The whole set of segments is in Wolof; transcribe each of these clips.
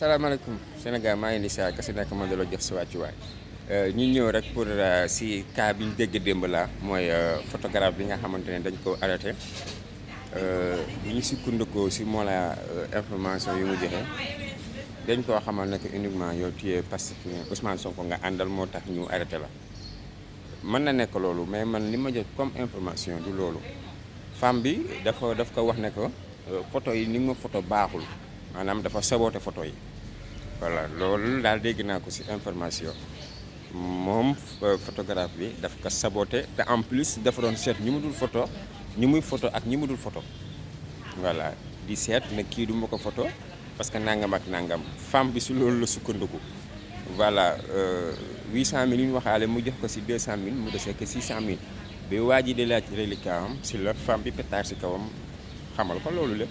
salaamaaleykum Sénégal maa ngi indi saa kasi nekk ma dala jox sa wàccuwaay ñu ñëw rek pour si cas bi ñu dégg démb la mooy photographe bi nga xamante ne dañ ko arrêté bu ñu sukkandikoo si moo la information yu mu joxe dañ koo xamal ne que uniquement yow tu es pacifié Ousmane Sonko nga àndal moo tax ñu arrêté la mën na nekk loolu mais man li ma jot comme information du loolu femme bi daf ko wax ne que photo yi ni ma photo baaxul maanaam dafa saboté photo yi voilà loolu daal dégg naa ko ci information moom photographe bi daf ko saboté te en plus dafa doon seet ñi mu dul photo ñi muy photo ak ñi mu dul photo voilà di seet ne kii du ma ko photo parce que nangam ak nangam femme bi ci loolu la sukkandiku voilà 800000 yu ñu waxaale mu jox ko ci 200000 mu desee que 600000 bi waa ji di laaj reliquat am ci la femme bi pétard ci kawam xamal ko loolu lépp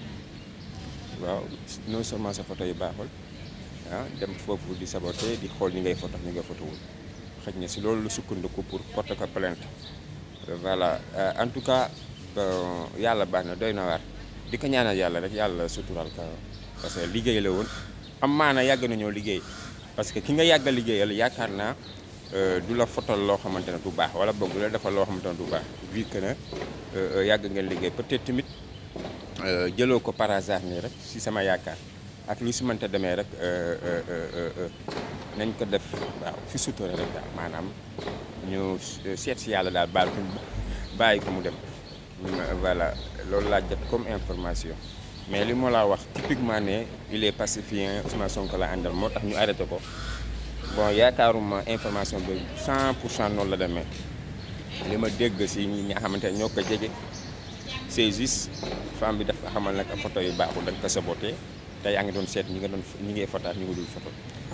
waaw non seulement sa photo yi baaxul dem foofu di saboté di xool ñi ngay photo ñi nga photowul xëj na si loolu lu sukkandiku pour porter ko plainte voilà en tout cas yàlla baax na doy na waar di ko ñaanal yàlla rek yàlla sutural ka parce que liggéey la woon am maana yàgg nañoo liggéey parce que ki nga yàgg a liggéeyal yaakaar naa du la fotol loo xamante ne du baax wala boog du la defal loo xamante ne du baax vu que ne yàgg ngeen liggéey peut-être tamit jëloo ko par hasard nii rek si sama yaakaar ak lu si mënta demee rek nañ ko def waaw fi sutura rek daal maanaam ñu seet si yàlla daal bàyyi ko mu dem voilà loolu laa jot comme information mais li moo laa wax typiquement ne il est pacifié Ousmane Sonko la àndal moo tax ñu arrêté ko bon yaakaaruma information bi 100% noonu la demee li ma dégg si ñi nga xamante ne ñoo ko jege c'est juste femme bi dafa xamal nag photo yu baaxul dañ ko saboté te yaa ngi doon seet ñi ngay photo ak ñi nga dul photo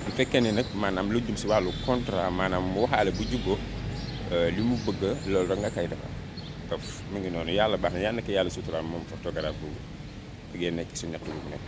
bu fekkee ne nag maanaam lu jëm si wàllu contrat maanaam mu waxaale bu juboo li mu bëgg loolu rek nga koy defal tof mu ngi noonu yàlla baax na yàlla na ko yàlla suturaal moom photographe boobu bëggee nekk si ñaxtu bu nekk